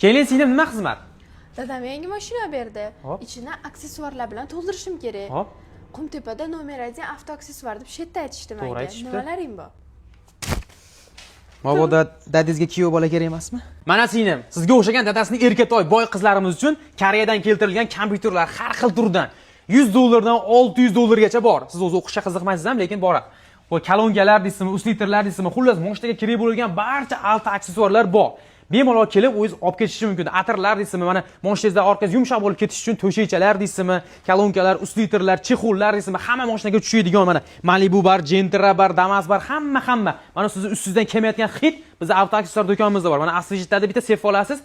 Keling, singlim, nima xizmat? Dadam yangi mashina berdi. Hop. Ichini aksessuarlar bilan to'ldirishim kerak. Hop. Qumtepada номер 1 avtoaksessuar deb shu yerda aytishdi To'g'ri menga. aytishibdi. Nimalaring bor? Mabodo dadangizga kuyov bola kerak emasmi? Mana, singlim, sizga o'xshagan dadasini erkatoy boy qizlarimiz uchun Koreyadan keltirilgan kompyuterlar har xil turdan 100 dollardan 600 dollargacha bor. Siz o'zi o'qishga qiziqmaysiz ham, lekin bor. Bu kolonkalar deysizmi, усилитель lar deysizmi, xullas, moshinaga kerak bo'lgan barcha avto aksessuarlar bor. Bemalol kelib o'zingiz olib ketishingiz mumkin. Atirlar deysizmi, mana moshinangizda orqangiz yumshoq bo'lib ketishi uchun to'shakchalar deysizmi, kolonkalar, усилитель lar, чехол lar deysizmi, hamma mashinaga tushadigan mana Malibu bor, Gentra bor, Damas bor, hamma hamma. Mana sizni ustingizdan kelmayotgan hid bizni avto aksessuar do'konimizda bor. Mana освежитель larda bitta sepib olasiz,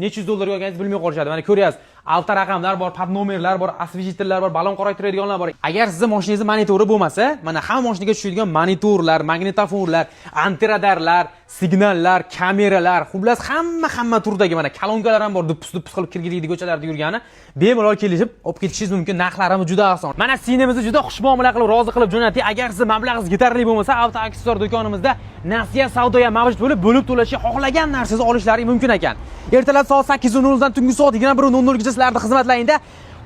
necha yuz dollarga olganingizni bilmay qolishadi. Mana ko'ryapsiz, avto raqamlar bor, под номер lar bor, освежитель lar bor, balon qoraytiradiganlar bor. Agar sizni mashinangizni monitori bo'lmasa, mana hamma mashinaga tushadigan monitorlar, magnitofonlar, antiradarlar, signallar, kameralar, xullas, hamma hamma turdagi mana kolonkalar ham bor, dupus dupus qilib kirgiliydi ko'chalarda yurgani. Bemalol kelishib olib ketishingiz mumkin. Narxlarimiz juda oson. Mana singlimizni juda xushmuomala qilib, rozi qilib jo'natdik. Agar sizni mablag'ingiz yetarli bo'lmasa, avto aksessuar do'konimizda nasiya savdo ham mavjud bo'lib, bo'lib to'lashga xohlagan narsangizni olishlaring mumkin ekan. Ertalab soat 8:00 dan tungi soat 21:00 gacha sizlarni xizmatlaringda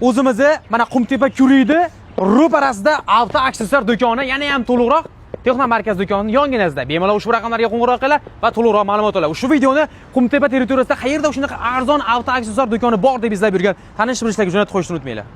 o'zimizni mana Qumtepa Kuriydi ro'parasida avto aksessuar do'koni, yana ham to'liqroq Texno markaz do'konining yonginasida. Bemalol ushbu raqamlarga qo'ng'iroq qilinglar va to'liqroq ma'lumot olinglar. Ushbu videoni Qumtepa territoriyasida qayerda shunaqa arzon avto aksessuar do'koni bor deb izlab yurgan tanish bilishlarga jo'natib qo'yishni unutmanglar.